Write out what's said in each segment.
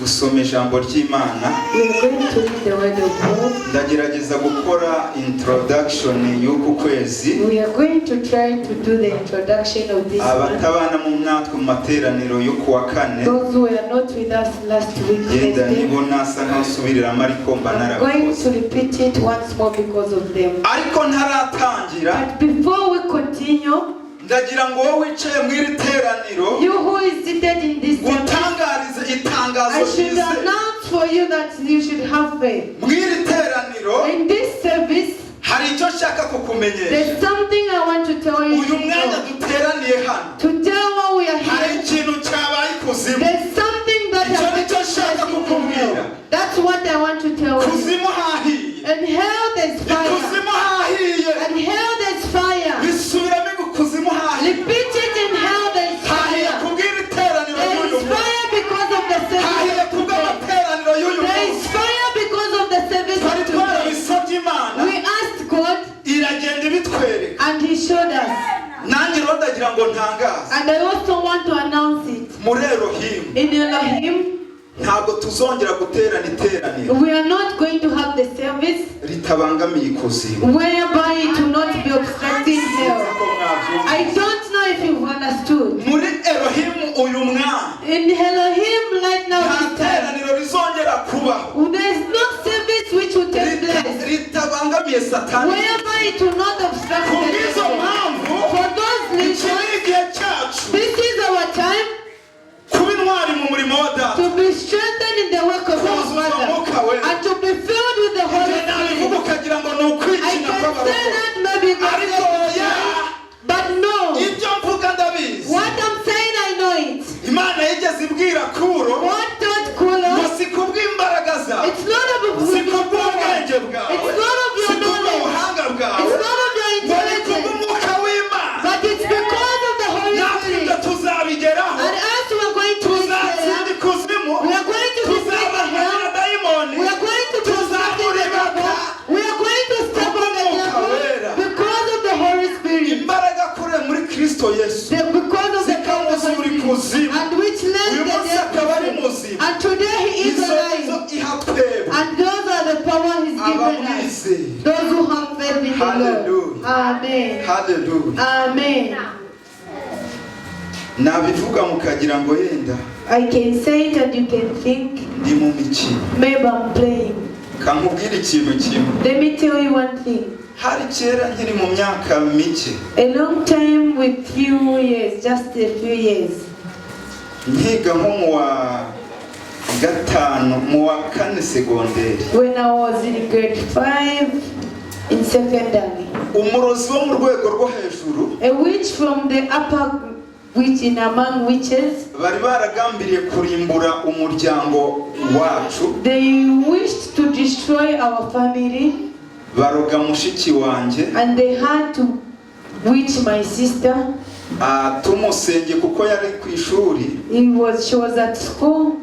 Gusoma ijambo ry'Imana. We are going to read the word of God. Ndagerageza gukora introduction y'uku kwezi. We are going to try to do the introduction of this month. Abatabana mu natwe mu materaniro yo kuwa kane, Those who were not with us last week, genda Thursday, nibo nasa nkaho nsubiriramo, ariko mba I'm going narabikoze. To repeat it once more because of them. Ariko ntaratangira, But before we continue, ndagira ngo wowe wicaye mu iri teraniro, you who is seated in this service, gutangarize itangazo I should ryize. Announce for you that you should have faith. Mu iri teraniro In this service, hari icyo nshaka kukumenyesha. There's something I want to tell you. Uyu mwanya duteraniye hano, Today, while we are hari here, ikintu cyabaye ikuzimu. There's something that Icyo has nicyo nshaka kukubwira. That's what I want to tell you. Kuzimu hahiye. And hell, there's fire. Ikuzimu hahiye. And hell, there's fire. Bisubiramo, ikuzimu hahiye. Repeat it, in hell, there's Hahiye fire. Kubw'iri teraniro There ry'uyu is munsi. Fire because of the service Hahiye of today. Kubw'amateraniro y'uyu There is munsi. Fire because of the service Twari of today. twarabisabye Imana, We asked God iragenda ibitwereka. And He showed us. Nanjye rero ndagira ngo ntangaze, And I also want to announce it. Muri Elohimu In Elohim, ntabwo tuzongera guterana iteraniro we are not going to have the service ritabangamiye ikuzimu. Whereby it will not be obstructing hell. Ko mwabyumva. I don't know if you've understood. Muri Elohimu uyu mwanya, In Elohim right now, nta this time, teraniro rizongera kubaho there is no service which will take place ritabangamiye Satani. Whereby it will not obstruct Ku the bw'izo devil. mpamvu, For those iki reasons, ni igihe cyacu this is our time kuba intwari mu murimo wa Data, to be strengthened in the work of our kuzuzwa Father Mwuka Wera. And to be filled with the Holy Ibyo nabivuga Spirit. Ukagira ngo ni I ukwikina can say kw'abarokore. That maybe God Ariko oya, but no. Ibyo mvuga ndabizi. What I'm saying, I know it. Imana yigeze ibwira Kuro God taught Kuro, ngo si kubw'imbaraga zawe, it's not of si your power, kubw'ubwenge bwawe, it's not of si your knowledge, kubw'ubuhanga bwawe, it's not of your ngo ni intelligence, kubw'umwuka w'Imana. But it's because of the Holy Natwe Spirit. Ibyo tuzabigeraho. And as we are going to reach Tuzatsinda there, ikuzimu. We are going to defeat the Tuzabarwanira hell, dayimoni. We are going to construct the devil, we are going to step on the devil because of the Holy Spirit. Imbaraga akoreye muri Kristo Yesu Because of the power of the zikamuzura Holy Spirit, ikuzimu, and which led uyu the munsi akaba ari dead. Muzima. And today he is Izo alive. nizo iha twebwe And those are the power he's given us. Abamwizeye. Those who have faith in the Lord. Hallelujah. Amen. Haleluya. Amen. Nabivuga mukagira ngo yenda I can say it and you can think ndi mu mikino. Maybe I'm playing. Kankubwira ikintu kimwe. Let me tell you one thing. Hari kera nkiri mu myaka mike, A long time with few years, just a few years. Nkiga nko mu wa gatanu, mu wa kane segonderi, When I was in grade 5 in secondary, umurozi wo mu rwego rwo hejuru a witch from the upper witch in among witches, bari baragambiriye kurimbura umuryango wacu. They wished to destroy our family. Baroga mushiki wanjye. And they had to witch my sister. Ah, tumusenge kuko yari ku ishuri. She was at school.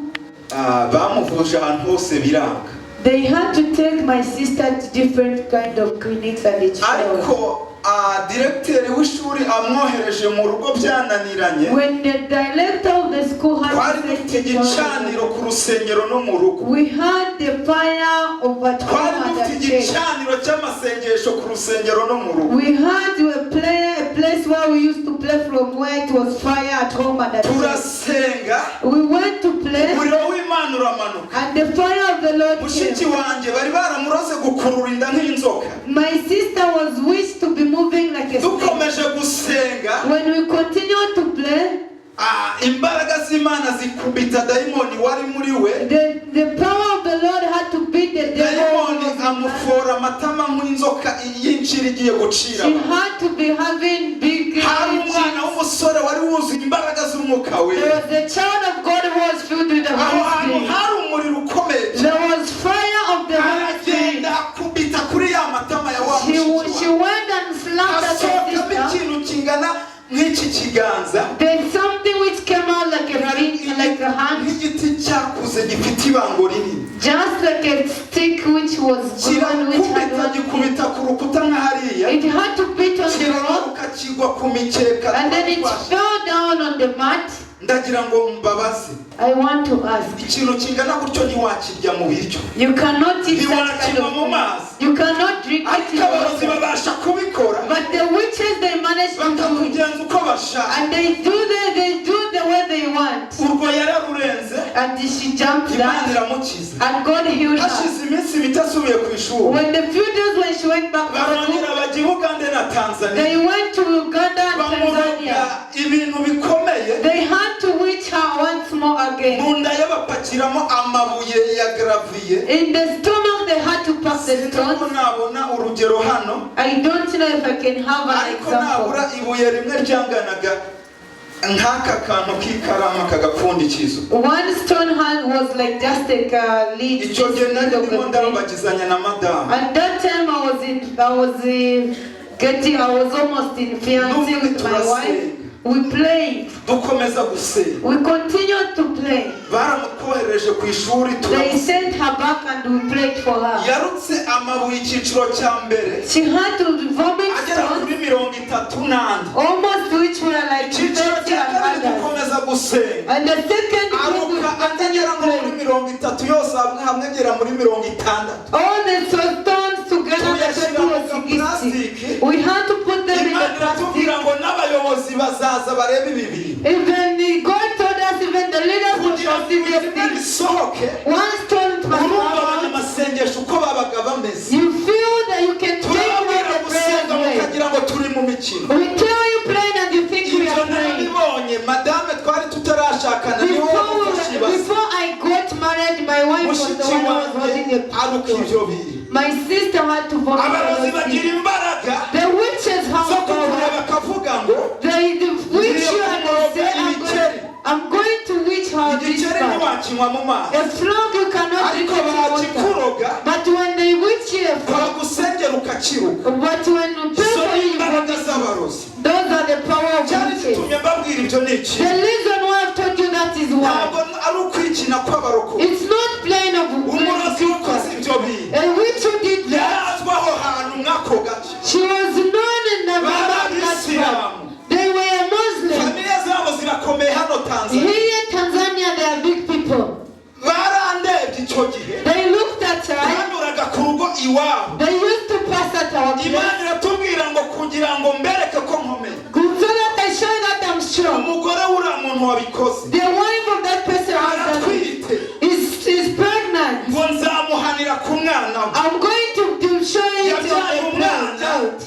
Ah, bamuvuje ahantu hose biranga. They had to take my sister to different kind of clinics and it failed. Ariko ah, diregiteri w'ishuri amwohereje mu rugo byananiranye, When the director of the school had twari to dufite send igicaniro ku rusengero no mu rugo. We had the fire of at Twari home and dufite at church. Igicaniro cy'amasengesho ku rusengero no mu rugo. We had a place where we used to play from, where it was fire at home and at church. Turasenga, We went to play umuriro w'Imana uramanuka. And the fire of the Lord Mushiki came. Wanjye bari baramuroze gukurura inda nk'inzoka. My sister was wished to be moving like a snake. Dukomeje gusenga, When we continued to play, ah, imbaraga z'Imana zikubita dayimoni wari muri we. the power of the Lord had to beat the devil. Dayimoni amufora amatama nk'inzoka y'inshira igiye gucira. She had to be having big Hari umwana cheeks. W'umusore wari wuzuye imbaraga z'Umwuka There Wera. Was a child of God who was filled with the Aho Holy hantu Spirit. hari umuriro ukomeye cyane. There was fire of the Holy Spirit. Aragenda akubita kuri ya matama ya wa mushiki She wawe. Went and slapped at the Hasohokamo sister. ikintu kingana nk'iki kiganza, There's something which came out like a finger, like a hand, nk'igiti cyakuze gifite ibango rinini. Just like a stick which was grown, which had Kirakubita, one. gikubita ku rukuta nka hariya. It had to beat on the rock, Kiramanuka kigwa ku mikeka. And then it fell down on the mat. Ndagira ngo mbabaze. I want to ask. Ikintu kingana gutyo ntiwakirya mu biryo. You cannot eat such kind Ntiwakinywa mu of mazi. food. You cannot drink it Ariko in abarozi water. Babasha kubikora. But the witches, they manage to do it. Bakakugenza uko bashaka. And they do the way they want. Urwo yararurenze. And she jumped Imana that iramukiza. and God healed her. Hashize iminsi mike asubiye ku ishuri. When the few days when she went back to Barongera school, bajya i Bugande na Tanzania. they went to Uganda and Bamuroga Tanzania. Ibintu bikomeye. They had to witch her once more again. Mu nda ye bapakiramo amabuye ya gravier. In the stomach, they had to pack the Sinzi ko stones. Nabona urugero hano. I don't know if I can have an Ariko example. nabura ibuye rimwe ryanganaga nk'aka kantu k'ikaramu kagapfundikizo. One stone hand was like just like a lead. Icyo gihe nari ndimo ndambagizanya na madamu. At that time, I was almost in fiancé with my wife. We played. Dukomeza gusenga. We continued to play. Baramutwohereje ku ishuri. They sent her back and we prayed for her. Yarutse amabuye icyiciro cya mbere. She had to vomit Agera stones, kuri 30 n'andi. Almost which were like Icyiciro 30 cya and kabiri others. dukomeza gusenga. And the second group, we Aruka atagera nko muri continued praying. 30 yose hamwe hamwe agera muri 60. All the stones together, the Tuyashyira total mu was 60. gapulasitiki. We had to put them in Imana the plastic. iratubwira ngo n'abayobozi bazaza barebe ibi bintu. Even the God told us, even the leaders will Kugira ngo see ibuye this rimwe thing. risohoke. One stone must Urumva come out. abanyamasengesho uko babaga bameze. You feel that you can take away Turababwira the prayers gusenga away. mukagira ngo turi mu mikino. We tell you praying and you think we Ibyo are praying. narabibonye. Madame twari tutarashakana niwe wamufashe ibase. Before I got married, my wife was the Mushiki one who was holding wanjye the aruka ibyo bintu. My sister had to vomit all Abarozi those bagira things. Imbaraga The witches have zo kukureba power. bakavuga ngo They the witch you and they say, I'm going to witch her this igikeri part. ntiwakinywa mu mazi. A frog, you cannot drink Ariko it in water. barakikuroga. But when they witch you, a frog, Bagusengera ukakiruka. but when you pray Izo for ni you, you imbaraga vomit. z'abarozi. Those are the power of Cyari witches. gitumye mbabwira ibyo ni iki? The reason why I've told you that is why. Ntabwo ari ukwikina kw'abarokore. It's not plain of Umurozi wakoze ibyo bintu A witch who did that, yarazwi aho hantu mw'ako gace. She was known in the Bari that abisilamu. tribe. They were a Muslim. Famille zabo zirakomeye hano Tanzania. Here in Tanzania, they are big people. Barandebye icyo gihe. They looked at her. Banyuraga ku rugo iwabo. They used to pass at our place. Imana iratubwira ngo kugira ngo mbereke ko nkomeye. So that I show that I'm strong. Umugore w'uriya muntu wabikoze The wife of that person has done it. aratwite. Is pregnant. Ngo nzamuhanira ku mwana we. I'm going to show you to Yabyaye the umwana. child.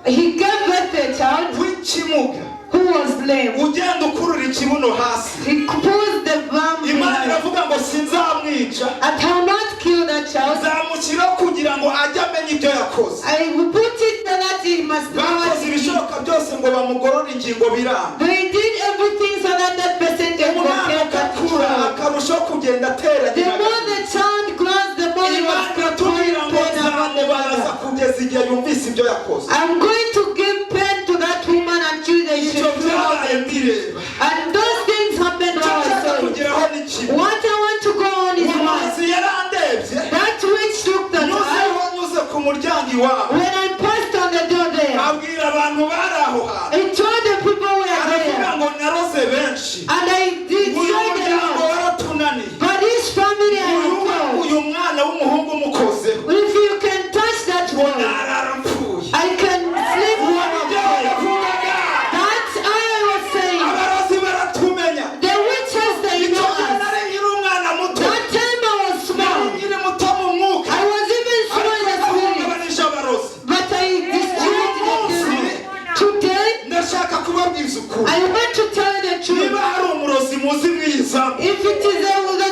He gave birth to a child w'ikimuga who was lame. Ugenda ukurura ikibuno hasi. He pulls the bum Imana behind. Iravuga ngo sinzamwica. I cannot kill that child. Nzamushyiraho kugira ngo ajye amenya ibyo yakoze. I will put it so that he must know what Bakoze he did. Ibishoboka byose ngo bamugorore ingingo biranga. They did everything so that that person can Umwana locate that agakura child. akarushaho kugenda The ateragira. more the child grows, the more he Imana was iratubwira ngo pain about the nzamubaza mother. Kugeza igihe yumvise ibyo yakoze. I'm going to give pain to that woman until they Ibyo should know. byabaye mbireba. And those things happened Icyo while I nshaka saw it. kugeraho ni kimwe. What I want to go on is what? Umurozi yarandebye. That witch looked at us. Nyuzeho nyuze ku muryango iwabo. When I passed on the door there, Abwira abantu bari aho hantu. I told the people were Aravuga there. ngo naroze benshi. And I did Uyu try the muryango Lord. waratunaniye. But this family I Uyu have told, uyu mwana w'umuhungu umukozeho if you can touch that ngo one, narara mpfuye. I can sleep Uwo one nibyo of them. yavugaga. That's I was saying. Abarozi baratumenya. The witches, they Icyo know gihe us. nari nkiri umwana muto. That time I was Nari small. nkiri muto mu mwuka. I was even small in Ariko the spirit. nahungabanije abarozi. But I destroyed the devil. Today, Ndashaka kubabwiza ukuri. I want to tell you the truth. Niba hari umurozi muzi mwiza If it is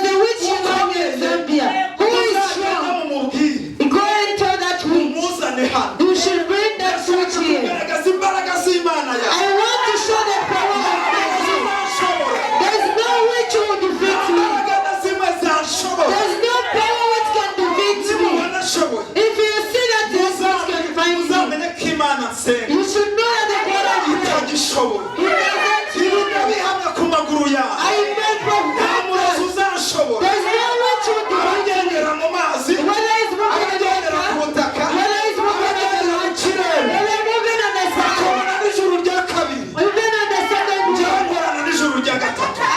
the witch you know in Zambia, who is muzagenda strong, mumubwire go and tell that witch. mumuzane hano. You should bring that witch Ndashaka here. kugaragaza imbaraga z'Imana yawe. I want to show the power of my God. Ntazashobora. There's no witch who will defeat me. Imbaraga na zimwe zanshobora. There's no power which can defeat me. Nimubona ashoboye If you see that this witch can find me, muzamenye ko Imana nsenga you should know that the God I pray, itagishoboye. He doesn't Ibi ndabihamya ku maguru yawe. I made from Nta murozi uzanshobora. There's no witch who will defeat me. Abagendera mu mazi, Whether it's moving in the abagendera ku water, butaka, whether it's moving on the abagendera mu land, kirere, whether moving on the sky, bakorana n'ijuru rya kabiri. even on the second Njyewe world. nkorana n'ijuru rya gatatu. I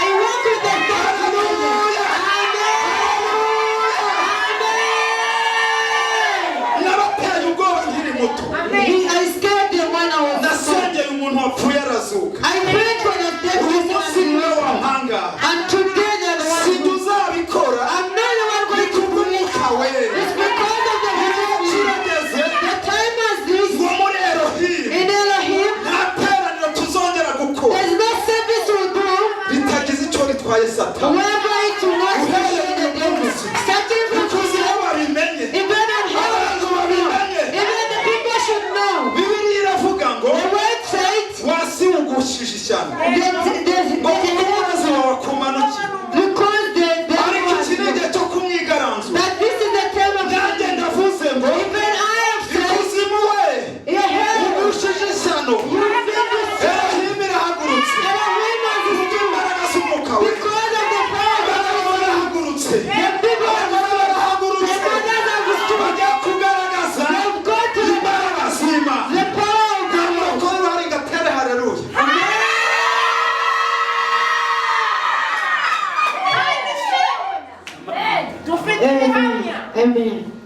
Amen.